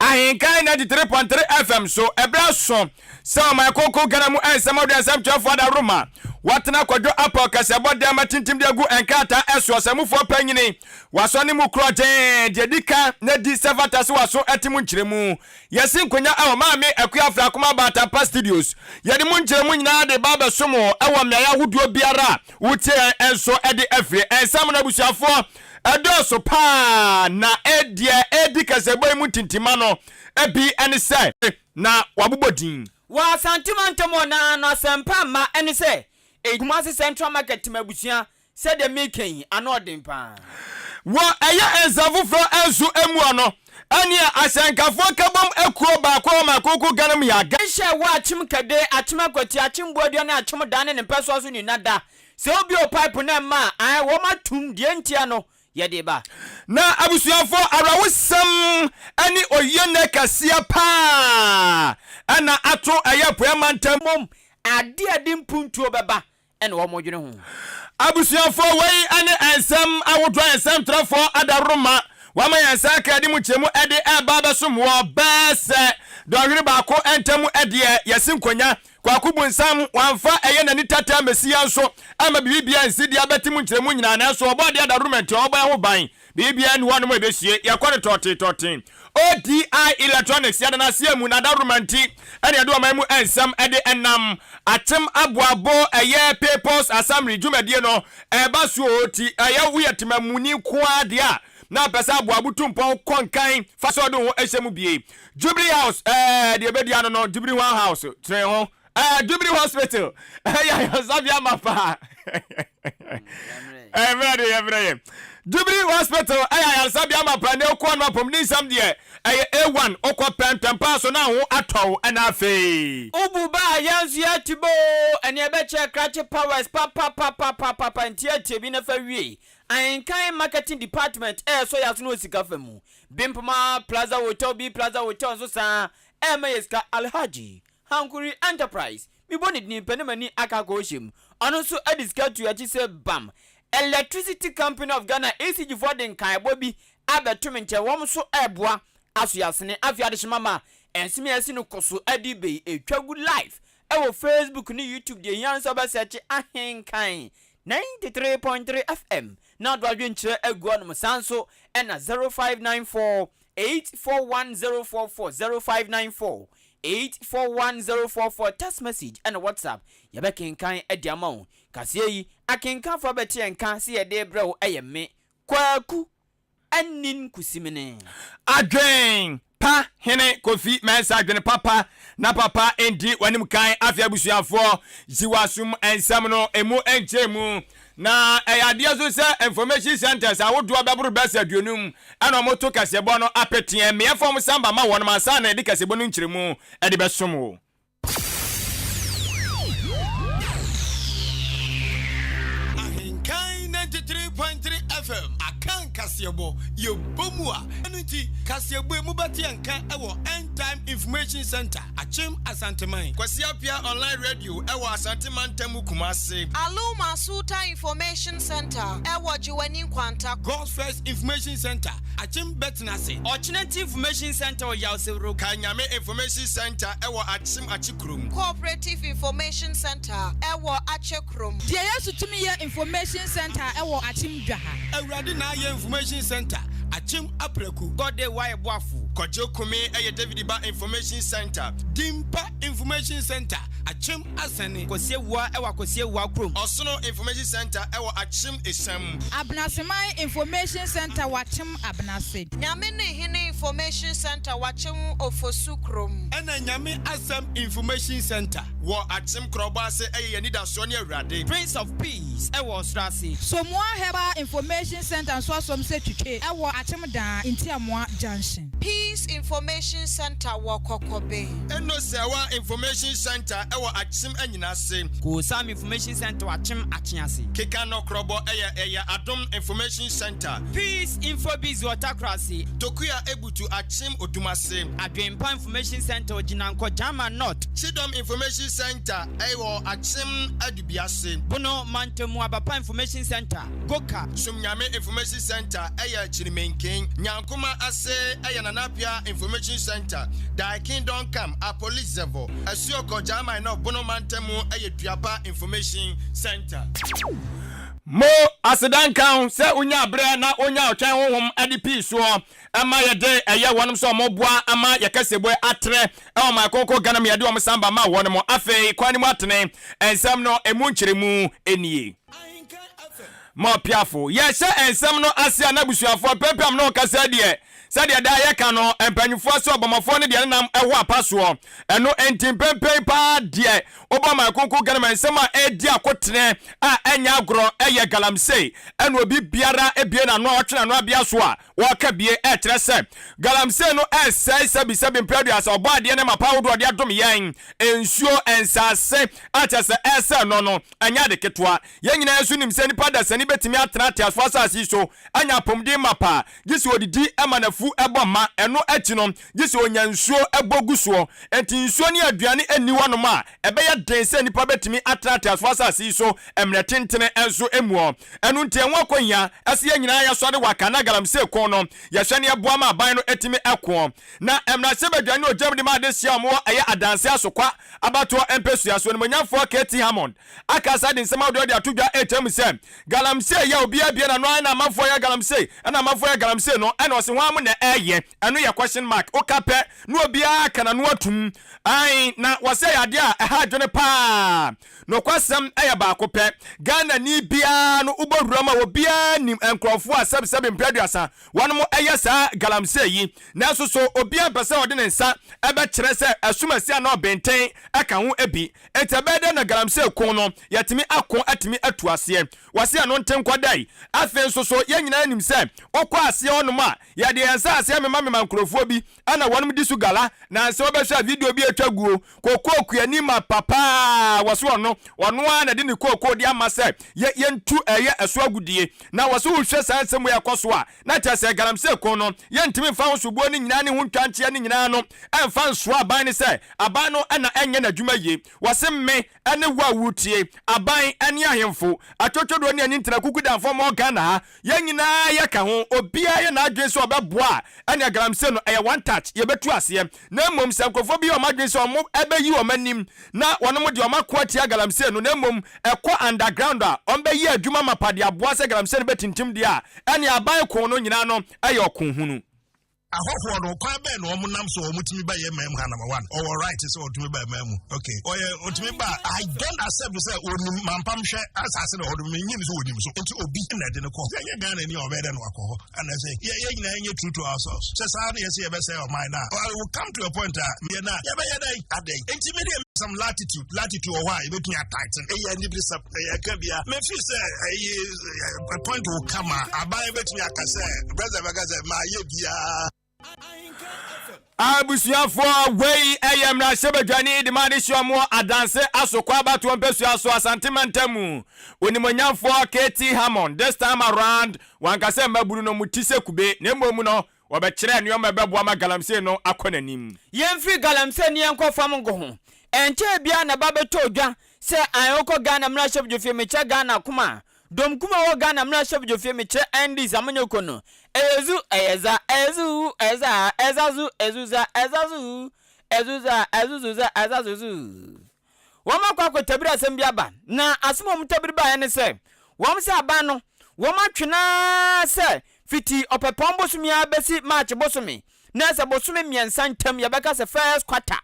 Ahenkan 93.3 FM so ɛberɛ aso sɛ ɔman kronkron Ghana mu nsɛm ahodoɔ nsɛmtwerɛfoɔ adaworoma wɔatena Kwadwo Apaw kaseɛbɔ dan mu atintim de agu nkrataa ɛso ɔsɛnmufoɔ panyini wasɔ ne mu korɔgyee deɛ di ka na di sɛ fata sɛ waso ɛte mu nkyerɛmu Yɛasi nkonnwa wɔ Maame Akua Afrakoma Baatampa Studios. Yɛde mu nkyerɛmu nyinaa de ba abɛsom wo wɔ mmeaeɛ ahodoɔ biara a wotie yɛn nso de afiri. Nsɛm no abusuafoɔ ɛdɔɔso paa na deɛ ɛredi kasaebɔ yi mu ntintimma no bi ne sɛ. Na wɔabobɔ din. Wɔ Asante mantam hɔ no ara no asɛmpa mma ne sɛ Kumasi Central Market tema abusua Sɛdeɛ mereka yi, ano ɔden paa. Wɔ ɛyɛ nsa foforɔ nso mua no, ɛneɛ ahyɛnkafoɔ nkabom akuo baako a wɔma Kronkron Ghana mu yɛ aga. Nhyɛ wɔ Akyem Kɛde, Akyem Akwati, Akyem Boadua ne Akyem Dan ne ne mpɛsoa so nyina da. Sɛ wobue wo pipe no ɛmma a, ae, wɔn atum, deɛ ntia no, yɛde ba. Na abusuafoɔ, awerɛhosɛm ne oyienɛ kɛseɛ paa na ato ɛyɛ Apueɛ mantam. Mmom, adeɛ a ɛde mpuntuo bɛba na wɔdwene ho. Abusuafoɔ, wei ne nsɛm ahodoɔ a nsɛmtwerɛfoɔ adaworoma wɔama yɛn nsa aka de mu nkyerɛmu de reba abɛsom wɔ bɛɛ sɛ dɔnhwere baako ntam deɛ yɛsi nkonya. Kwaku Bunsam wamfa ɛyɛ n'ani tata ammɛsi yɛn so amma biribiara ansi deɛ abɛte mu nkyerɛmu nyinaa nanso Ɔbɔadeɛ adaworoma nti ɔbɔ yɛn ho ban. Biribiara nni hɔnom a ɛbɛsie. Yɛkɔ no tɔɔtee tɔɔtee. ODI Electronics, yɛda no ase amu n'adaworoma nti na yɛde ɔman mu nsɛm de nam akyem aboabo ɛyɛ People's Assembly dwumadie no ɛreba so o ti ɛyɛ woyɛ temamuni nko ara deɛ a na apɛ sɛ aboabo tu mpɔn kɔ nkan fa sɛ ɔde wo ho hyɛ mu bie. Jubilee House ɛɛ deɛ ɛbɛdi ano no Jubilee House kyerɛ ho Ɛɛ Jubilee Hospital ɛyɛ ayaresabea mapa. Ɛmmerɛ de yɛmmerɛ yɛ. Jubilee Hospital ɛyɛ ayaresabea mapa na ɛkɔ no apɔmuden nsɛm deɛ ɛyɛ A1 wokɔ pɛ ntɛmpaa so na ho atɔ wo ɛna afei. Wobu ba a yɛn nso yɛte boo ɛne ɛbɛkyɛ krakye powers papapapapapa nti atie bi na fa wie. Ahenkan marketing department ɛɛsɔ yɛn aso no wɔ sika fa mu. Bimpoma Plaza Hotel B Plaza Hotel nso saa ɛɛma yɛ sika Alhaji Hankuri Enterprise, mebɔ ne din pɛ na m'ani aka akɔhyɛ mu. Ɔno nso de sika tuu akyi sɛ bam. Electricity Company of Ghana, ECG foɔ de nkaebɔ bi abɛto me nkyɛn, wɔn nso reboa aso yɛn asene. Afei adehyema ma nsɛm a asi no kɔ so de ba yi, ɛtwa gu live wɔ Facebook ne YouTube. Deɛ ɛhia ne sɛ wobɛsɛɛkye Ahenkan 93.3 FM na wode w'adwenkyerɛ agu hɔnom. Saa nso na 0594 841044, 0594 841044 text message ɛna WhatsApp yɛbɛkenkan de ama wo. Kaseɛ yi akenkanfoɔ abɛte yɛn nka sɛ yɛde rebrɛ wo ɛyɛ me, Kwaku Anin Kusimene. Adwen pa hene Kofi Mensah adwene papa na papa ndi w'anim kan afei abusuafoɔ yi w'asom nsɛm no emu nkyerɛ mu Na ɛyɛ adeɛ nso sɛ information centres ahodoɔ bɛboro bɛsɛ 50 ɛna wɔto kaseɛbɔ no apeteɛ mmeɛ fam san ba ma wɔnom ansa na yɛde kaseɛbɔ no nkyerɛmu de bɛsom wo. Ahenkan 93.3 FM Akan Kaseɛbɔ yɛbɔ mu a ɛno nti kaseɛbɔ yi mobɛte yɛn nka wɔ End Time Information Center Akyem Asanteman. Kwasi Appiah Online Radio wɔ Asante Mantam mu Kumase. Aluma Sultan Information Centre wɔ Gyewane Nkwanta. God's First Information Centre, Akyem Bɛtenase. Ɔkyenati Information Centre wɔ Yawsewuro. Kanyame Information Centre wɔ Akyem Akyekurom. Cooperative Information Centre wɔ Akyekurom. Deɛ Yesu Tumi Yɛ Information Centre wɔ Akyem Dwaha. Awurade Na Ayɛ Information Centre, Akyem Apraku. God Day Wayɛ Boafo. Kwadwo Kumi yɛ David Ba Information Centre. Dimpa Information Centre, Akyem Asɛne. Kwasi Awuah wɔ Akwasi Awuah kurom. Ɔsono Information Centre wɔ Akyem Esiam. Abenaseman Information Centre wɔ Akyem Abenase. Nyame ne Hene Information Centre wɔ Akyem Ofosu kurom. Ɛna Nyame Asɛm Information Centre wɔ Akyem Korɔbɔ ase yɛ yɛn anidasoɔ ne Awurade. Prince of Peace wɔ Ɔsoro ase. Somoa Herbal Information Centre nso asɔm sɛ twitwe wɔ Akyem Daa, Ntiamoa Junction. Peace Information Centre wɔ Kɔkɔbe. Enosewa Information Centre wɔ Akyem Anyinase. Koosam Information Centre wɔ Akyem Akyease. Keka Nɔkrɔbɔ yɛ ɛyɛ Adom Information Centre. Peace Infobiz wɔ Takorase. Tokua Ebutu Osu Akyem Odumase. Adwempa Information Centre Ogyinankɔ Gyama North. Kyidɔm Information Centre ɛwɔ Akyem Adubiase. Bono Mantamu Abapa Information Centre, Goka. Somnyame Information Centre ɛyɛ Kyirimenken. Nyankoma ase ɛyɛ Nana Appiah Information Centre, Thy Kingdom Come, Apolizevo. Asuokɔ Gyama North Bono Mantamu ɛyɛ Duaba Information Centre. Mo aseda nka wo sɛ wonyaa berɛ na wonyaa ɔtwɛn honhom de pii soɔ ma yɛde ɛyɛ wɔnom sɛ wɔboa ama yɛ kaseɛbue atrɛ wɔ man kronkron Ghana mu yɛde wɔn san ba ma wɔnom afei kwan no mu atene nsɛm no ɛmu nkyerɛmu nie. Mo apiafo, yɛhyɛ nsɛm no ase a na abusuafoɔ mpɛmpɛm no rekasa deɛ Sɛdeɛ daa yɛka no, mpanyimfoɔ se ɔbɔmmɔfoɔ ne deɛ ne nam wɔ apa soɔ. Ɛno nti mpɛmpɛn paa deɛ wobɔ man kronkron Ghana ma nsɛm a ɛredi akotenɛ a ɛnyɛ agorɔ yɛ galamsey. Ɛna obi biara bue n'ano a ɔtwe n'ano abea so a ɔreka bie ɛrekyerɛ sɛ galamsey no ɛresɛe sɛbisɛbi mprɛ aduasa ɔbɔadeɛ ne mapa ahodoɔ a ɔde adom yɛn, nsuo, nsase a kyerɛ sɛ ɛresɛe no no ɛnyɛ ade ketewa. Yɛn nyinaa nso nim sɛ nnipa dasani bɛtumi atena ateasefoɔ asase yi so anya apɔmuden mapa gye sɛ ɔdidi ma n'afu bɔ ma, ɛno akyi no, gye sɛ ɔnya nsuo bɔ gu soɔ. Enti nsuo ne aduane nni hɔnom a, ɛbɛyɛ den sɛ nnipa bɛtumi atena ateasefoɔ asase yi so mmerɛ tentene nso muɔ. Ɛno nti ɛho akɔhia sɛ yɛn nyinaa yɛsɔre waka na galamsey ko no yɛhwɛ na yɛboa ma aban no tumi koɔ. Na mmarahyɛbadwa ne ogyam de ma adehyeɛ a wɔwɔ ɛyɛ Adanse Asokwa abatoɔ mpɛsua so Animuonyamfoɔ KT Hammond akasa de nsɛm ahodoɔ de ato dwa rekyerɛ mu sɛ galamsey yɛ obiara bue n'ano ara na amanfoɔ yɛ galamsey ɛna amanfoɔ yɛ galamsey no ɛna ɔse hwan mo na ɛyɛ ɛno yɛ question mark woka pɛ na obiara aka n'ano atum ae na wɔse ɛyɛ adeɛ a ɛha adwene paa nokwasɛm ɛyɛ baako pɛ Ghanani biara no wobɔ wuram a obiara nim nkurɔfoɔ a sɛbsɛbe mprɛ aduasa wɔnom ɛyɛ saa galamsey yi nanso so obiara mpɛ sɛ ɔde ne nsa ɛbɛkyerɛ sɛ asumasi anaa ɔbenten ɛka ho bi Enti ɛbɛyɛ dɛn na galamsey ko no yɛatumi ako atumi atu aseɛ? Wɔse ɛno nte nkɔ dɛn? Afei nso so yɛn nyinaa nim sɛ wokɔ aseɛ hɔnom a yɛde yɛn nsaase amemamema nkurɔfoɔ bi ɛna wɔnom di so gala. Nansa wobɛhwɛ a video bi atwa guo, kookoo kuani ma papa a wɔse ɔno ɔno ara na ɛde ne kookoo de ama sɛ yɛ yɛntu ɛyɛ ɛso agodie. Na wɔse wohwɛ saa nsɛm wei a ɛkɔ so a na kyerɛ sɛ galamsey ko no yɛntumi mfa ho soboɔ no nyinaa ne ho ntwankyeɛ no nyinaa no ɛmfa nsoa aban no sɛ aban no na ɛnyɛ n'adwuma yie. Wɔse me ne wo a woretie, aban ne ahemfo, atwotwodoɔ ne anintena kukudanfoɔ mɔ Ghana ha, yɛn nyinaa yɛka ho, obiara yɛ n'adwene sɛ ɔbɛboa a, ɛnneɛ galamsey no ɛyɛ one touch, yɛbɛtu aseɛ. Na mmom sɛ nkurɔfoɔ bi yɛ wɔn adwene sɛ wɔbɛyi wɔn anim na wɔnom deɛ wɔn ako atia galamsey no na mmom ɛkɔ underground a wɔbɛyɛ adwuma mapa de aboa sɛ galamsey no bɛtintim deɛ a, ɛnneɛ aban ko no nyinaa no yɛ ɔko hunu. Ahɔhoɔ no kwan bɛn na wɔn nam so wɔn tumi ba yɛ man mu ha number one ɔwɔ right sɛ ɔtumi ba man mu okay ɔyɛ ɔtumi ba I don't accept sɛ onim mampam hwɛ asase na ɔdum mi nyim sɛ onim so nti obi na ɛde no kɔ yɛ nyɛ Ghana ni a ɔbɛyɛ dɛ na wakɔ hɔ ɛna sɛ yɛ yɛ nyinaa nyɛ true to ourselves sɛ saa na yɛsɛ yɛbɛsɛ ɔman na I will come to a point a yɛ na yɛbɛyɛ dɛ adɛn nti mi deɛ some latitude latitude wɔ hɔ a yɛbɛtumi ataiten ɛyɛ aniberesɛm ɛyɛ ɛka bia mefi sɛ ɛyi a point will come a aban bɛtumi aka sɛ president bɛka sɛ maayɛ biara. Abusuafoɔ, wei yɛ mmarahyɛbadwani de ma adehyeɛ ɔmo Adanse Asokwa abatoɔ mpɛsua so Asante mantam mu Onimuonyamfoɔ KT Hammond. This time around, wanka sɛ mmabunu no mo ti sɛ kube, na mmom no wɔbɛkyerɛ nnoɔma a ɛbɛboa ma galamsey no akɔ n'anim. Yɛmfiri galamsey ne yɛnkɔ fam ngo ho. Ɛnkyɛɛ biara na ɛba bɛtɔɔ dwa sɛ ae wokɔ Ghana mmarahyɛbdwafie mekyɛ Ghana koma Dɔm kum a ɔwɔ Ghana mmarahyɛbdwafie mekyerɛ NDC amanyɔkuo no ɛyɛ zu ɛyɛ za ɛyɛ zu hu ɛyɛ za ɛza zu ɛzu za ɛza zu hu ɛzu za ɛzu zu za ɛza zu zu. Wɔn akɔ akɔtabiri asɛm bi aba na asɛm a wɔn tabiri baeɛ ne sɛ wɔn sɛ aban no wɔn atwe no ara sɛ fiti ɔpɛpɔn bosome ara bɛsi March bosome na sɛ bosome mmiɛnsa ntam yɛbɛka sɛ first quarter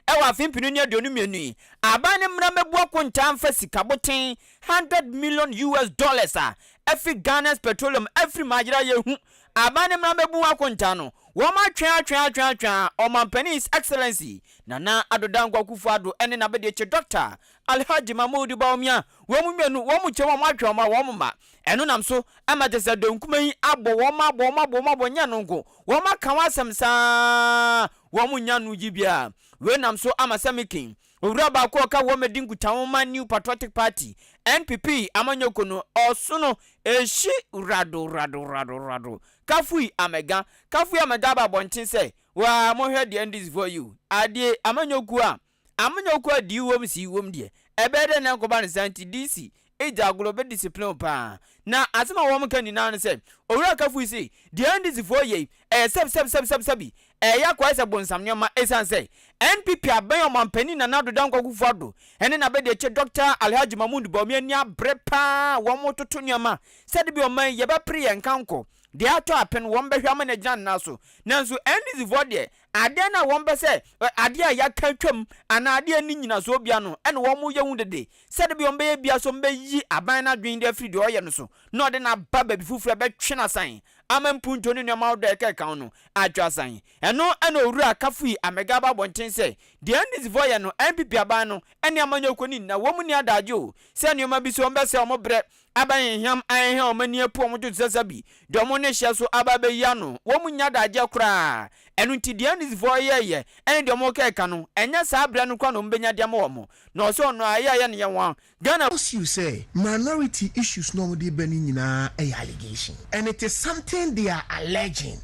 Ɛwɔ afe mpenu ne 22 yi, aban no mmra mmɛbu akontaa mfa sika boten hundred million US dollars a afi Ghana's petroleum afiri mu ayera yɛhu. Aban no mmra mmɛbu ho akontaa no, wɔn atwɛn atwɛn atwɛn atwɛn a Ɔmanpanin His Excellency Nana Addo Dankwa Akufo Addo ne n'abadiakyire Dɔkta Alhaji Mahmood Bawumia, wɔn mmienu wɔn kyɛm a wɔatwɛn wɔn a wɔn mma. Ɛno nam so ma kyerɛ sɛ Donkuma yi abɔ wɔn abɔ wɔn abɔ wɔn abɔ nyɛ ɛno nko, wɔn aka wɔn asɛm saa wɔn nnya ano gye biara. Wei nam so ama sɛ Mikin. Owura baako a ɔka wɔn adi nkutaho ma New Patriotic Party, NPP, amanyɔkuo no, ɔsono ehyi wrado wrado wrado wrado. Kafui Amega. Kafui Amega aba abɔnten sɛ, Waa, monhwɛ deɛ NDC foɔ yi o. Adeɛ, amanyɔkuo a, amanyɔkuo a D wom C wom deɛ, ɛbɛyɛ dɛn na ɛnkɔba no saa nti DC Edzi agorɔ bɛ discipline wo paa. Na asɛm a wɔn ka nyinaa ne sɛ, Owura Kafui se, deɛ NDC foɔ yɛ yi, ɛyɛ sɛbi sɛbi sɛbi sɛbi sɛbi, ɛyɛ akɔyɛ sɛ bonsam nneɛma esiane sɛ NPP abɛn Ɔmanpanin Nana Addo Dankwa Akufo Addo ne n'abadiakyire Dɔkta Alhaji Mahmood Bawumia ani abere paa a wɔn toto nneɛma sɛ de bi ɔman yi yɛbɛpere yɛn nkankɔ, deɛ atɔ apen wɔn bɛhwɛ ama no agyina ne nan so. Nanso NDC foɔ deɛ, adeɛ no a wɔn pɛ sɛ adeɛ a yɛaka atwam anaa adeɛ a ɛnni nyinasoɔ biara no na wɔn yɛ ho dede. Sɛde bi ɔmbɛyɛ biara so ɔmbɛyi aban no adwen de afiri deɛ ɔyɛ no so na ɔde no aba baabi foforɔ a ɛbɛtwe no asan ama mpuntuo ne nneɛma ahodoɔ a ɛkeka ho no atwe asan. Ɛno na Owura Kafui Amega aba abɔnten sɛ deɛ NDCfoɔ yɛ no NPP aban no ne amanyɔkuo no nyinaa wɔn nni adagye o sɛ nneɛma bi so wɔbɛsɛe wɔn berɛ aba hinham aheha wɔn ani apu wɔn to te sɛ sabi de wɔn ne hyɛ so aba abɛyi ano wɔn nnya adagyeɛ koraa. Ɛno nti deɛ NDCfoɔ yɛɛyɛ ne deɛ wɔkeka no ɛnyɛ saa berɛ no koraa na wɔbɛnya de ama wɔn. Na ɔsɛ ɔno a ɛyɛ a ɛyɛ no yɛ nwa. Ghana. Tells you sɛ minority issues no a wɔde ba no nyinaa yɛ allegation and it is something they are alleging.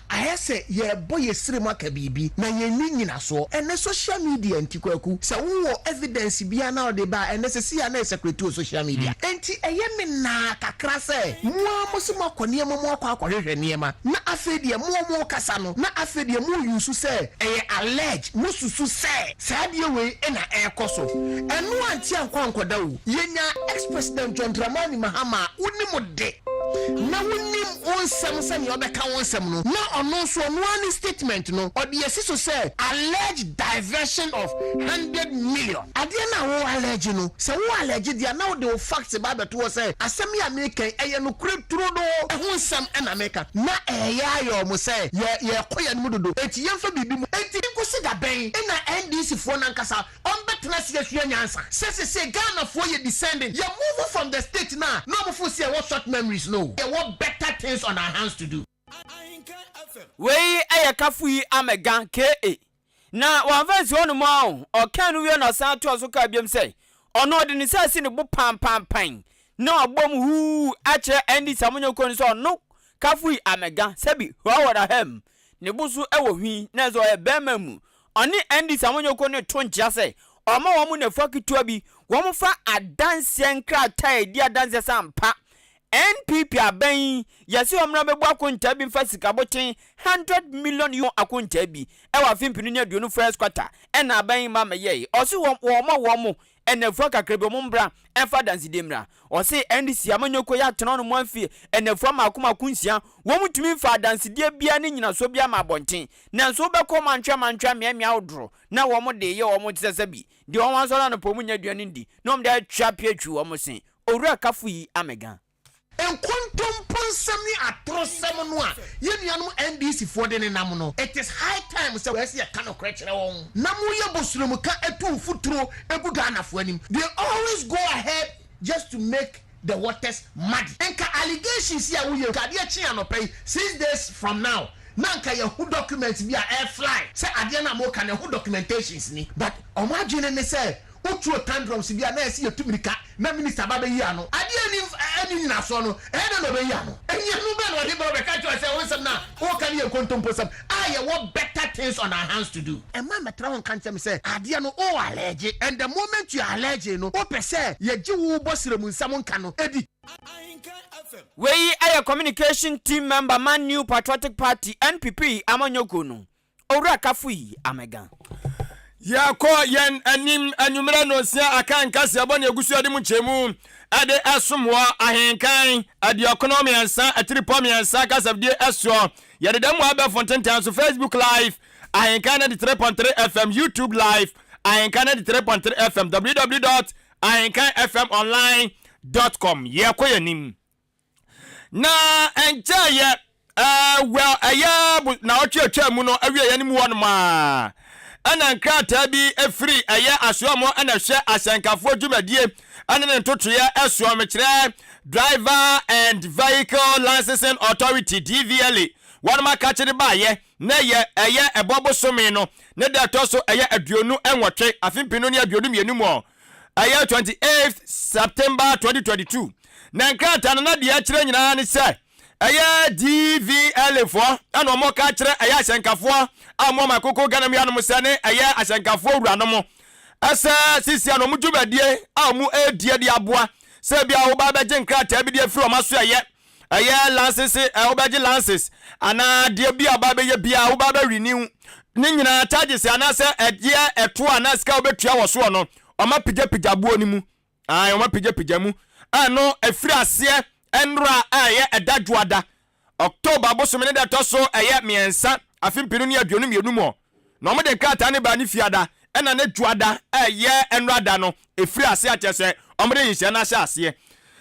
Ayɛ sɛ yɛrebɔ yɛn srɛ mu aka biribi na yɛnni nnyinasoɔ. Ɛnnɛ social media nti Kwaku, sɛ wowɔ evidence biara na wode ba a, ɛnnɛ seesei a na ɛsɛkrɛti wɔ social media. Enti ɛyɛ me naa kakra sɛ mo ara mose moakɔ nneɛma mu akɔ akɔhwehwɛ nneɛma na afei deɛ mo a morekasa no na afei deɛ mo use sɛ ɛyɛ allege, mosusu sɛ. Saa adeɛ wei na ɛrekɔ so. Ɛno ante ankɔ ankɔda o. Yɛnyaa ex-President John Dramani Mahama a wonim de, na wonim wo nsɛm sɛnea ɔbɛka wo nsɛm no, na ɔno nso ɔno ara ne statement no ɔde asi so sɛ alleged diversion of hundred million. Adeɛ no a wo allege no, sɛ wo allege deɛ a na wode wo facts ba abɛto hɔ sɛ asɛm yi a mereka yi ɛyɛ nokorɛ turodoo, ɛho nsɛm na mereka. Na ɛreyɛ ayɛ wɔn sɛ yɛ yɛrekɔ yɛn anim dodo, enti yɛmfa biribi mu. Enti nkosi da bɛn na NDC foɔ no ankasa wɔn bɛtena ase asua nyansa sɛ sesei Ghana foɔ yɛ descending, yɛ move from the state no a na wɔn feel sɛ yɛwɔ short memories no o, yɛwɔ better things on our hands to do. Wei yɛ Kafui Amega, KA. Na wamfa ansi hɔnom ara o, ɔkaa no wiei na ɔsan toaa so kaa biom sɛ, ɔno ɔde ne nsa asi ne bo panpanpan na wabom huu akyerɛ NDC amanyɔkuo no sɛ ɔno Kafui Amega, sɛbi Howard Ahem, ne bo so wɔ hwi na ɛsɛ ɔyɛ bɛrima mu. Ɔne NDC amanyɔkuo no reto nkyea sɛ ɔma wɔn nnafua ketewa bi wɔmfa adanseɛ nkrataa a ɛdi adanseɛ sɛ ampa NPP aban yi yɛse ɔmmra mmɛbu akontaa bi mfa sika boten 100 million ho akontaa bi wɔ afe mpenu ne aduonu first quarter ɛna aban yi mma mmɛyɛe. Ɔse wɔn wɔma wɔn nnafua kakra bi wɔn mbra mfa adansedie mmra. Ɔse NDC amanyɔkuo yi atena hɔ nom amfe nnafua mmaako mmaako nsia wɔn ntumi mfa adansedie biara ne nyinasoɔ biara ma abɔnten nanso wobɛkɔ mantwea mantwea mmeammea ahodoɔ na wɔn de yɛ wɔn te sɛ sɛbi deɛ wɔn asɔre anɔpa wɔn nnya aduane ndi na wɔn de atwa apia atwi wɔn se. Owura Kafui Amega. Nkontompo nsɛm ne atorosɛm no a yɛn nuanom NDC foɔ de nenam no, it is high time sɛ ɛsɛ yɛka nokorɛ kyerɛ wɔn. Na moyɛ bosremka tu mfuturo gu Ghanafoɔ anim. They always go ahead just to make the waters muddy. Nka allegations yi a woyɛ yi, nka adeɛ kye anɔpa yi, 6 days from now, na nka yɛhu documents bi a ɛrefly sɛ adeɛ no a moka no ɛho documentations ni. But wɔn adwene ne sɛ Woturo tantrums bi a na ɛsɛ yɛtu mirika na minister ba bɛyi ano. Adeɛ a ɛnni ɛnni nyinasoɔ no, ɛyɛ dɛn na ɔbɛyi ano? Nyianu bɛn na ɔde ba ɔbɛka kyerɛ wo sɛ wo nsɛm no a woka no yɛ nkontomposɛm a yɛwɔ better things on our hands to do? Mma mmɛtra hɔ nka nkyerɛ me sɛ adeɛ no wo allege and the moment you are alleging no wopɛ sɛ yɛgye wo bɔ srɛmu nsɛm nka no di. Wei yɛ Communication Team Member ma New Patriotic Party, NPP, amanyɔkuo no. Owura Kafui Amega. Yɛkɔ yɛn anim anwummerɛ nonsia aka nkaseɛbɔ ne ɛgu so de mu nkyɛmu ɛde ɛsom wɔ ahenkan 93.3 kasafidie ɛsoɔ. Yɛdeda mu abɛfo ntentan so Facebook Live Ahenkan 93.3 FM, YouTube Live Ahenkan 93.3 FM, www.ahenkanfmonline.com. Yɛkɔ yɛn anim. Na ɛnkyɛeɛ ɛɛ well ɛyɛ naawɔtwe atwa mu no awieɛ no mu hɔ nom a ɛna nkrataa bi firi ɛyɛ asoɛmɔ ɛna ɛhwɛ ahyɛnkafoɔ dwumadie ɛne ne ntotoeɛ ɛsoɔ mekyerɛ Driver and Vehicle Licensing Authority, DVLA, wɔnom akakyere baayɛ. na ɛyɛ ɛyɛ ɛbɔ bosome no ne da ɛtɔ so ɛyɛ 28 afe 2022 mu ɛyɛ 28 September 2022. Na nkrataa no na deɛ ɛkyerɛ nyinaa ne sɛ ɛyɛ DVLA foɔ ɛna wɔn ka kyerɛ ɛyɛ ahyɛnkafoɔ a wɔn ɔman koko Ghana mu yanom sɛ ne ɛyɛ ahyɛnkafoɔ wuranom ɛsɛ sisi a na wɔn dwumadie a wɔn ɛredie de aboa sɛ bi a wɔba abɛgye nkrataa bi de afiri wɔn aso ɛyɛ ɛyɛ lances ɛ wobɛgye lances anaa deɛ bi a ɔba bɛyɛ biara woba bɛ renew ne nyinaa, charges anaasɛ ɛdeɛ ɛto anaa sika wobɛtua wɔ soɔ no, ɔma pigyapigya boɔ no mu ae, ɔma pigyapigya mu. Ɛno ɛfiri aseɛ ɛnora a ɛyɛ ɛda dwoada October bosome ne da ɛtɔ so ɛyɛ 3 afe 2022 mu na wɔde nkrataa ne baa ne fiada, ɛna ne dwoada ɛyɛ ɛnora no ɛfiri aseɛ akyɛ sɛ wɔde nhyehyɛ no ahyɛ aseɛ.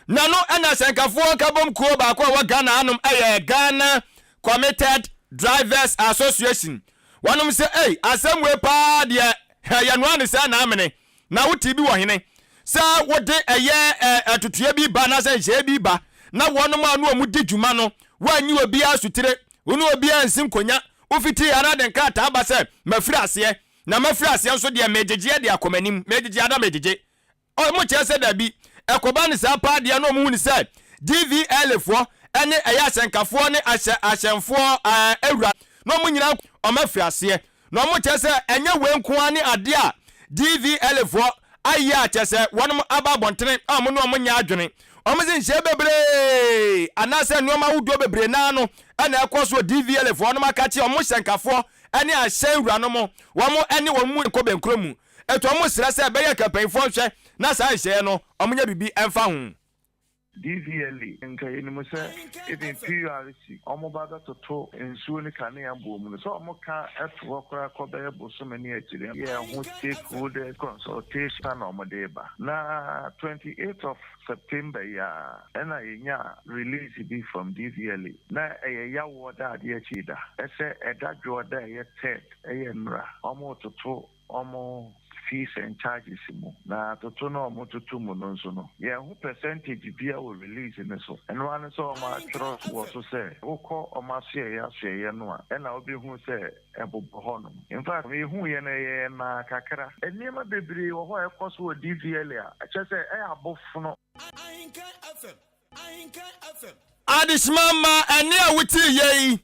Na no ɛna ahyɛnkafoɔ nkabom kuo baako a ɛwɔ Ghana hanom, ɛyɛ Ghana Committed Drivers Association, wɔnom sɛ ei, asɛm wei paa deɛ, yɛ noa ne sɛ naamene na wote bi wɔ hene sɛ wode ɛyɛ atutua bi ba anaasɛ nhyɛɛ bi ba na wɔnom a no ɔmu di dwuma no woanyi obiara sotire, wo ne obiara nsi nkonya, wofiti ara de nkrataa ba sɛ mafiri aseɛ na mafiri aseɛ nso deɛ megyegyeɛ de akɔ m'anim, megyegye ada megyegye. Ɔmo kyerɛ sɛ dabi, ɛkɔba ne saa paa deɛ na ɔmo hu ne sɛ DVLA foɔ ɛne ɛyɛ ahyɛnkafoɔ ne ahyɛ ahyɛnfoɔ awura na ɔmo nyinaa ɔmo afiri aseɛ. Na ɔmo kyerɛ sɛ ɛnyɛ wei nko ara ne adeɛ a DVLA foɔ ayɛ a kyerɛ sɛ wɔnom aba abɔntene a ɔmo ne ɔmo nyɛ adwene. Ɔmo se nhyɛɛ bebree anaasɛ nneɛma ahodoɔ bebree naa no ɛna ɛkɔ so wɔ DVLA foɔ ɔnom aka kye ɔmo hyɛnkafoɔ ɛne ahyɛn wuranom wɔn ɛne wɔn mu nkɔ bɛnkuro mu. Ɛtɔ ɔmo srɛ sɛ ɛbɛyɛ nka mpanyinfoɔ nhwɛ na saa nhyɛɛ no ɔmo nyɛ biribi ɛmfa ho. DVLA, nka yɛnim sɛ even PURC ɔmo ba bɛtoto nsuo ne kanea boɔ mu no sɛ ɔmo ka to hɔ koraa kɔ bɛyɛ bosome ne akyire yɛ ho stakeholders consultation na ɔmo de ba. Na 28th of September yi a ɛna yɛnya release bi from DVLA na ɛyɛ yawoɔ da adeɛ akyi da ɛsɛ ɛda dwoɔ da ɛyɛ third, ɛyɛ nnora, ɔmo toto ɔmo fees and charges mu. Na toto na ɔmo toto mu no nso no, yɛn ho percentage bia wɔ release ne so. Ɛno ano sɛ ɔmo atwerɛ wɔ so sɛ wokɔ ɔmo asoɛyɛ asoɛyɛ no a ɛna wobɛhu sɛ ɛbobɔ hɔnom. In fact, yɛhu yɛ no ɛyɛ naa kakra. Nneɛma bebree wɔ hɔ a ɛkɔ so wɔ DVLA a ɛkyerɛ sɛ ɛyɛ abofono. Adehyema ma ɛne a wotie yei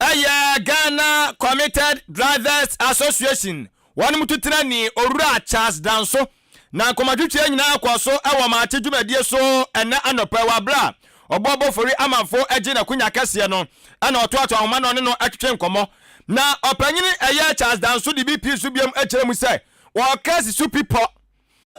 ɛyɛ Ghana Committed Drivers Association wɔn mu tutenani Owura Charles Danso. Na nkɔmatwitwie nyinaa kɔ so ɛwɔ maakye dwumadie so ɛnɛ anɔpɛ wɔ abere a ɔbɔ bɔfori amanfo agye n'akonya kɛseɛ no ɛna ɔtoato ahoma na ɔne no atwitwe nkɔmmɔ. Na ɔpanyini ɛyɛ Charles Danso de bi pii so biom akyerɛ mu sɛ wɔka si so pipɔ.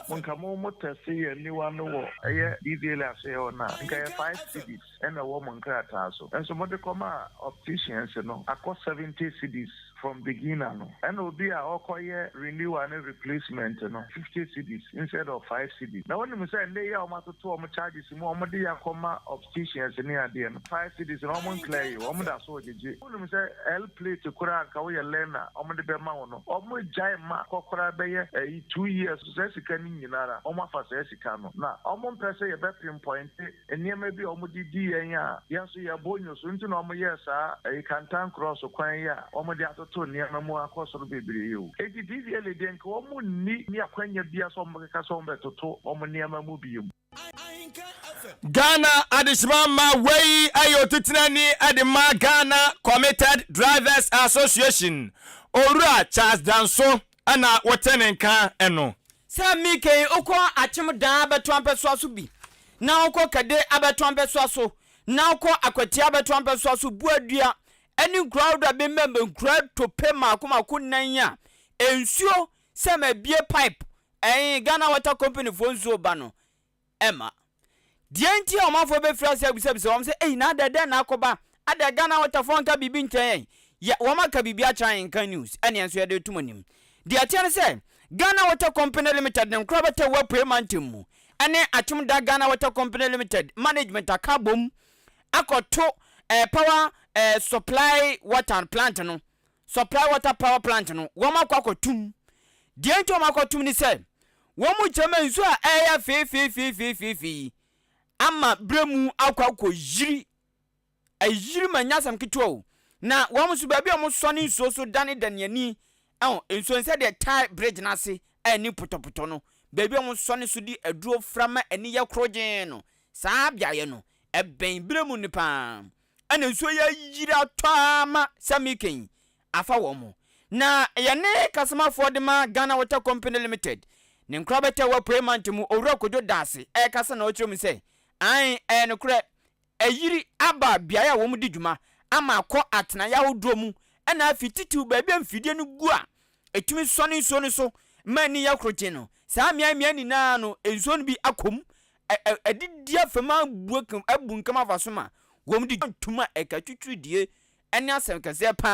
Nka mo test yɛ niwa no wɔ ɛyɛ DVLA ase hɔ na nka yɛ 5 cedis ɛna ɛwɔ mo nkrataa so, nso mo de kɔma opticians no akɔ 70 cedis from beginner no, ɛna obi a ɔkɔyɛ renewal ne replacement no 50 cedis instead of 5 cedis. Na wɔnim sɛ nne yi a wɔn atoto wɔn charges mu a wɔn de yɛ akɔma opticians ne adeɛ no, 5 cedis na wɔn nkla yi wɔn da so gyegye. Wɔnim sɛ L plate koraa nka woyɛ learner wɔn de bɛma wo no, wɔn gyae ma kɔkora bɛyɛ ɛyi 2 years. Saa sika no nyinara wɔn afa saa sika no na wɔn mpɛ sɛ yɛbɛ pinpoint nneɛma bi a wɔn de di yɛn a yɛn nso yɛbɔ nyo so nti na wɔn yɛ saa ɛyi Kantankross kwan yi a wɔn de atoto nneɛma mu akɔ soro bebree o. Eti DVLA deɛ, nka wɔn nni ne akwanya bia sɛ wɔn bɛkeka sɛ wɔn bɛtoto wɔn nneɛma mu bio. Ghana adehyema ma wei ɛyɛ otutenani de ma Ghana Committed Drivers Association, Owura Charles Danso, ɛna wote ne nka ɛno. Sɛ mekei wokɔ Akyem daa abɛto ampɛsoa so bi, na wokɔ Kade abɛto ampɛsoa so, na wokɔ Akwatia abɛto ampɛsoa so, Buadua ɛne nkuro ahodoɔ a bɛmmɛn nkuro tope maako maako nan a nsuo sɛ ma bie pipe ɛn Ghana Water Company foɔ nsuo ba no ɛma deɛ nti a ɔmanfoɔ bɛfiri ase abisabisa wɔn sɛ ɛyi na adɛ dɛn na akɔba adɛ Ghana Water foɔ nka biribi nkyɛn yɛn yɛ wɔn aka biribi akyerɛ yɛn nka news ɛne nso yɛde tum anim. Deɛ ɛteɛ no sɛ Ghana Water Company Limited ne nkora bɛtɛ wɔ apue mantam mu ɛne Akyem Da Ghana Water Company Limited management aka bom akɔto power supply water plant no, supply water power plant no, wɔn akɔ akɔtum. Deɛ nti wɔn akɔtum ne sɛ wɔn mu kyerɛ ma nsuo a ɛyɛ feefeefeefeefee ama berɛ mu akɔ akɔ yiri ayiri ma nyɛ asɛm ketewa o. Na wɔn nso baabi a wɔsɔne nsuo so danedane ani, ɛho, nsuo no sɛdeɛ ɛtae bridge no ase a ani potɔpotɔ no, baabi a wɔsɔne so de aduro fra ma ani yɛ korogyenn no, saa beaeɛ no, ɛbɛn berɛ mu no pa ara. Ɛna nsuo yi ayiri atɔ ara ma sɛ meka yi, afa wɔn. Na yɛne kasamafoɔ de ma Ghana Water Company Limited ne nkorabata wɔ Apueɛ Mantam mu, Owura Kojo Daase ɛrekasa na ɔrekyerɛ mu sɛ, aane, ɛyɛ nokorɛ, ayiri aba beaeɛ a wɔdi dwuma ama akɔ atenaeɛ ahodoɔ mu ɛna afei titiriw baabi a mfidie no gu a ɛtumi sɔne nsuo no so ma ani yɛ korogyen no, saa mmeae mmeae nyinaa no nsuo no bi akɔ mu adidi afa mu abu nkam afa so ma wɔde ntom a ɛka twitwiridie ne asɛm kɛseɛ pa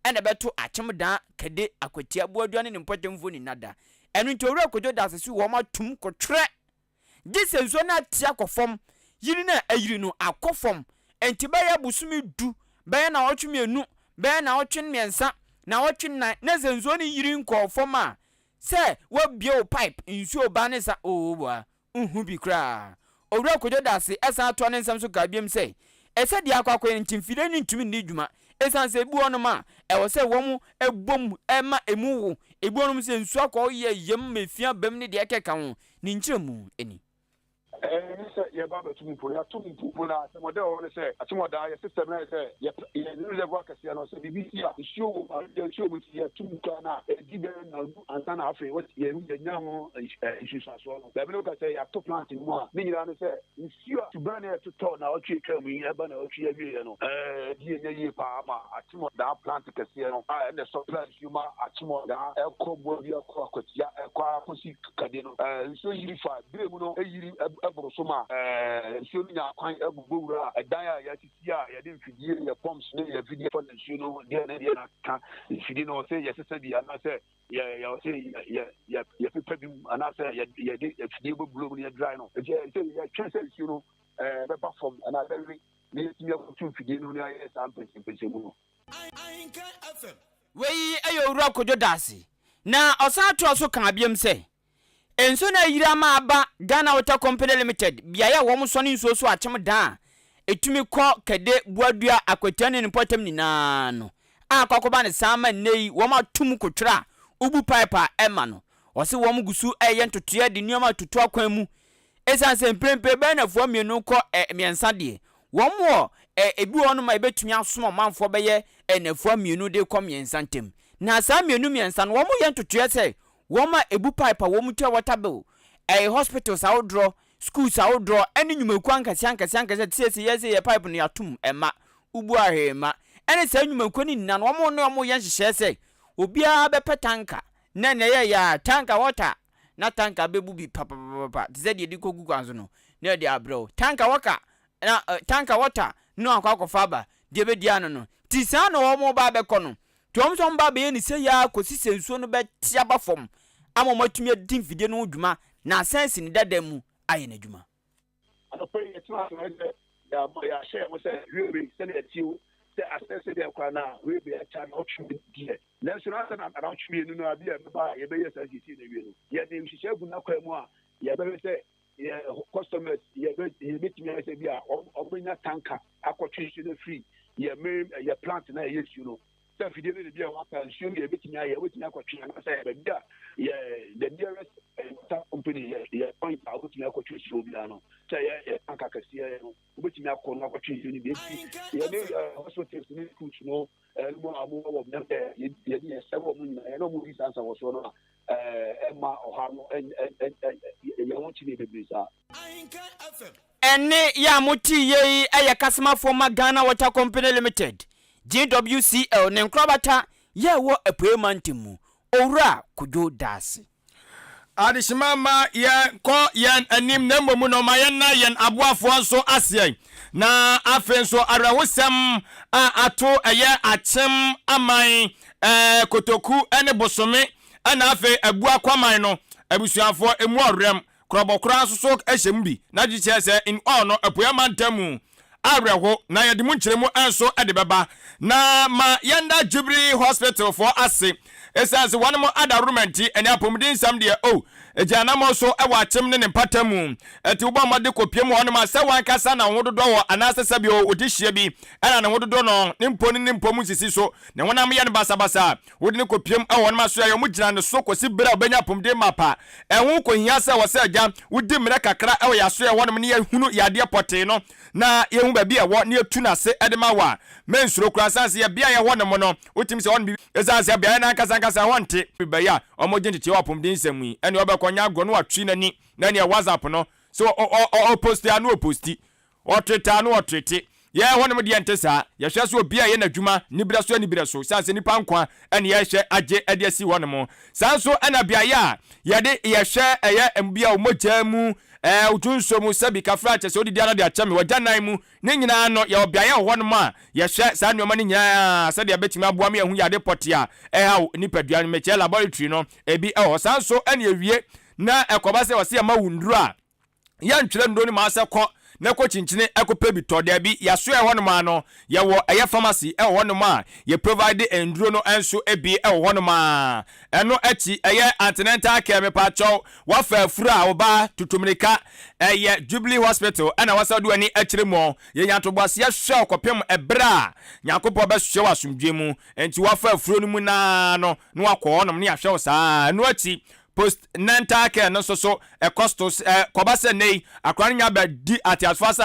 ara na ɛbɛto Akyem Daa, Kade, Akwatia, Boadua ne ne mpɔtamfoɔ nyinaa da. Ɛno nti Owura Kojo Daase se wɔn atom kotwerɛ gye sɛ nsuo no ate akɔ fam, yiri no a ayiri no akɔ fam, enti bɛyɛ bosome du, bɛyɛ naawɔtwe mmienu, bɛyɛ naawɔtwe mmiɛnsa, naawɔtwe nnan, na sɛ nsuo no yiri nkɔɔ fam a, sɛ woabue wo pipe nsuo ba ne sa oo boa, nhu bi koraa. Owura Kojo Darcy san toa ne nsɛm so kaa biom sɛ, Ɛsɛ deɛ akɔ akɔyɛ no nti mfidie no ntumi nni dwuma esiane sɛ ebi wɔ hɔnom a ɛwɔ sɛ wɔbɔ mu ma emu wo, ebi wɔ hɔnom sɛ nsuo akɔ yɛ yam ma efi aba mu ne deɛ ɛkeka ho. Ne nkyerɛmu ni. Ɛnyɛ sɛ yɛreba abɛto mu mpo, yɛato mu mpo. Na asɛmmɔdɛ a ɛwɔ hɔ ne sɛ, atemmuada, yɛ system no ayɛ sɛ yɛpɛ, yɛn reservoir kɛseɛ no, sɛ biribi si a, nsuo wɔ mu a, ebia nsuo wɔ mu nti yɛto mu koraa no a, ɛdi bɛyɛ nnanu ansa na afei yɛnya ho nsunsuansoɔ no. Baabi no woka sɛ yɛato plant no mu a, ne nyinaa ne sɛ nsuo a suban a ɛtotɔ naawɔtwe atwa mu yi ɛba naawɔtwe awieɛ no, ɛdi ɛnyɛ yie paa ma atemmuada plant kɛseɛ no a ɛna ɛsɔpla nsuo ma atemmuada ɛkɔ Boadua kɔ Akwatia ɛkɔ ara kɔsi Kade no. Nsuo yiri fa berɛ mu no ɛyiri ɛboro so ma nsuo no nya kwan ɛbobɔ wura ɛdan a yɛasisi a yɛde mfidie yɛ pumps ne yɛ mfidie fa nsuo no deɛ ne deɛ na ka mfidie no ɔsɛ yɛsesa bi anaasɛ yɛ yɛ ɔsɛ yɛ yɛ yɛpepa bi mu anaasɛ yɛ yɛde afidie bɛburo mu na yɛdry no nti sɛ yɛtwɛn sɛ nsuo no ɛɛ bɛba fam anaa bɛwe na yɛtumi akɔtu mfidie no na yɛayɛ saa mpɛnsɛmpɛnsɛmu no. Wei yɛ Owura Kojo Darcy, na ɔsan toa so kaa biom sɛ, Nsuo no ayiri ama aba Ghana Water Company Limited beaeɛ a wɔsɔne nsuo so akyem dan a ɛtumi kɔ Kɛde, Boadua, Akwatia ne ne mpɔtam nyinaa no a akɔ akɔba no saa ma nnɛ yi wɔato mu kotwerɛ a wobu pipe a ɛma no. Ɔse wɔn gu so reyɛ ntotoeɛ de nneɛma retoto akwan mu ɛsiane sɛ mprempren bɛyɛ nnafua mmienu kɔ mmiɛnsa deɛ wɔn wɔ ebi wɔ hɔnom a ɛbɛtumi asom ɔmanfoɔ bɛyɛ nnafua mmienu de rekɔ mmiɛnsa ntam. Na saa mmienu mmiɛnsa no wɔyɛ ntotoeɛ sɛ Wɔn a ebu pipe a wɔn tua water bill, ɛyɛ hospitals ahodoɔ, schools ahodoɔ ɛne nnwumakuo ankɛseɛ ankɛseɛ ankɛseɛ te sɛ sɛ yɛsɛ yɛ pipe no yɛatom ɛma, wobu a hwee mma. Ɛne saa nnwumakuo no nyinaa no wɔn ne wɔn yɛ nhyehyɛɛ sɛ obiara bɛpɛ tanka na nea ɛyɛ yɛ a tanka water na tanka bɛbu bi papapapa te sɛ deɛ yɛde kɔgu kwan so no na yɛde abrɛ wo tanka wɔka na tanka water na wakɔ akɔfa aba deɛ bɛdi ano no nti saa na wɔn ba abɛkɔ no Nti wɔn nso wɔba abɛyɛ no sei ara kɔsi sɛ nsuo no bɛte aba fam ama wɔatumi adi mfidie no ho dwuma na asan asi ne dada mu ayɛ n'adwuma. Anɔpa yi yɛtena ase na sɛ yɛabɔ yɛahyɛ yɛn ho sɛ railway sɛnea ɛteɛ o, sɛ asɛse deɛ koraa no a railway akyɛ anawɔtwe mmienu deɛ. Nanso na ansa na anawɔtwe mmienu no abi a ɛbɛba a yɛbɛyɛ saa nsiesie no awie no, yɛde nhyehyɛe agu n'akwan mu a yɛbɛhwɛ sɛ yɛ customers yɛbɛ yɛbɛtumi ayɛ sɛ bi a wɔbɛnya tanka akɔtwe nsuo no afiri yɛ main yɛ plant na ɛyɛ nsuo no sɛ afidie no de bi a waka nsuo no yɛbɛtumi ayɛ wobɛtumi akɔtwe anaasɛ baabi a yɛ the nearest water company yɛ yɛ point a wobɛtumi akɔtwe nsuo biara no sɛ yɛ yɛ tanka kɛseɛ no wobɛtumi akɔ no akɔtwe nsuo no bi nti yɛne hospitals ne schools no ɛno mu a wɔwɔ yɛde yɛ sɛ wɔn nyinaa yɛne wɔn di saa nsawɔsoɔ no a ɛmma ɔhaw no yɛn ho nkyene bebree saa. Ɛnne yi a mote yie yi yɛ kasamafoɔ ma Ghana Water Company Limited, GWCL, ne nkorabata yɛ ɛwɔ Apueɛ Mantam mu, Owura Kojo Daase. Adehyema mma yɛnkɔ yɛn anim na mmom no ma yɛnna yɛn aboafoɔ nso aseɛ. Na afei nso awerɛhosɛm a ato ɛyɛ akyem aman ɛɛ kotoku ne bosome ɛna afei abua kwaman no abusuafoɔ emu ɔwerɛm korɔbɔ koraa nso so hyɛ mu bi na gye kyerɛ sɛ in all no apueɛ mantam mu. Awerɛho, na yɛde mu nkyerɛmu nso de bɛba. Na ma yɛnda Jubilee Hospital foɔ ase, ɛsiane sɛ wɔnom adaworoma nti, ɛne apɔmuden nsɛm deɛ oh, ɛgyina anammɔn so wɔ Akyem ne ne mpata mu. Ɛnti wobɔ mmɔde kɔpie mu hɔnom a, sɛ w'ankasa na wo ho dodɔ wɔ anaasɛ sɛbi o, wode hyia bi ɛna ne ho dodɔ no, ne mpo ne ne mpo mu nsisi so, ne honam yɛ no basabasa a, wode no kɔpiem wɔ hɔnom asoɛeɛ, wɔgyina ne so kɔsi berɛ a ɔbɛnya apɔmuden mapa. Ɛho kɔhia sɛ wɔ sɛ agya, wodi mmerɛ kakra wɔ yɛn asoɛeɛ hɔnom na yɛhunu yadeɛ pɔtee no na yɛhu baabi a ɛwɔ na yɛtu no ase de ma wo a, mensuro koraa ɛsiane sɛ yɛ beaeɛ hɔnom no, wotumi sɛ hɔnom biribi, ɛsiane sɛ beaeɛ no ankasa ankasa ɛhɔ nte. Bɛyɛ a wɔgye nteteɛ wɔ apɔmuden nsɛm mu yi, ɛnneɛ ɔbɛkɔ nyɛ agorɔ na watwe n'ani na ɛnneɛ WhatsApp no, sɛ ɔposti a na ɔposti. Ɔtete a na ɔtete. Yɛn hɔnom deɛ ɛnte saa. Yɛhwɛ sɛ obiara reyɛ n'adwuma aniberɛ so aniberɛ so, ɛsiane sɛ nnipa nkwa na yɛrehwɛ agye de asi hɔnom. Saa nso na beaeɛ a yɛde yɛhwɛ ɛyɛ bi a wo mogya mu, ɛɛ wo dwonsɔ mu, sɛbi kafra kyɛ sɛ wodidi ara de akyɛ me, w'agyanan mu, ne nyinaa no yɛwɔ beaeɛ wɔ hɔnom a yɛhwɛ saa nneɛma no nyinaa sɛdeɛ ɛbɛtumi aboa ma yɛahu yade pɔtee a ɛhaw nipadua no. Mekyerɛ laboratory no, ebi wɔ hɔ. Saa nso na ɛwie na ɛkɔba sɛ wɔse yɛma wo nnuro a, Yɛntwerɛ nnuro no maa sɛ kɔ na kɔ kyinkyini kɔ pɛ bi tɔ, daabi, yɛasoɛ hɔ nom ara no, yɛwɔ ɛyɛ pharmacy wɔ hɔ nom a yɛ provide nnuro no nso bi wɔ hɔ nom ara. Ɛno akyi ɛyɛ antenatal care, mepaakyɛw, woafa afuru a wo ba tutu mirika, ɛyɛ Jubilee Hospital ɛna wasa wode w'ani akyerɛ mu, yɛnya ntoboaseɛ hwɛ wo kɔpem ɛberɛ a Nyankopɔn bɛsoɛ wo asomdwoeɛ mu, nti woafa afuro no mu no ara no na wakɔ hɔ nom na yɛahwɛ wo saa ara, ɛno akyi Postnatal care no nso so ɛkɔ so kɔba sɛ nnɛ yi akwadaa no nya bɛdi ateasefo asase.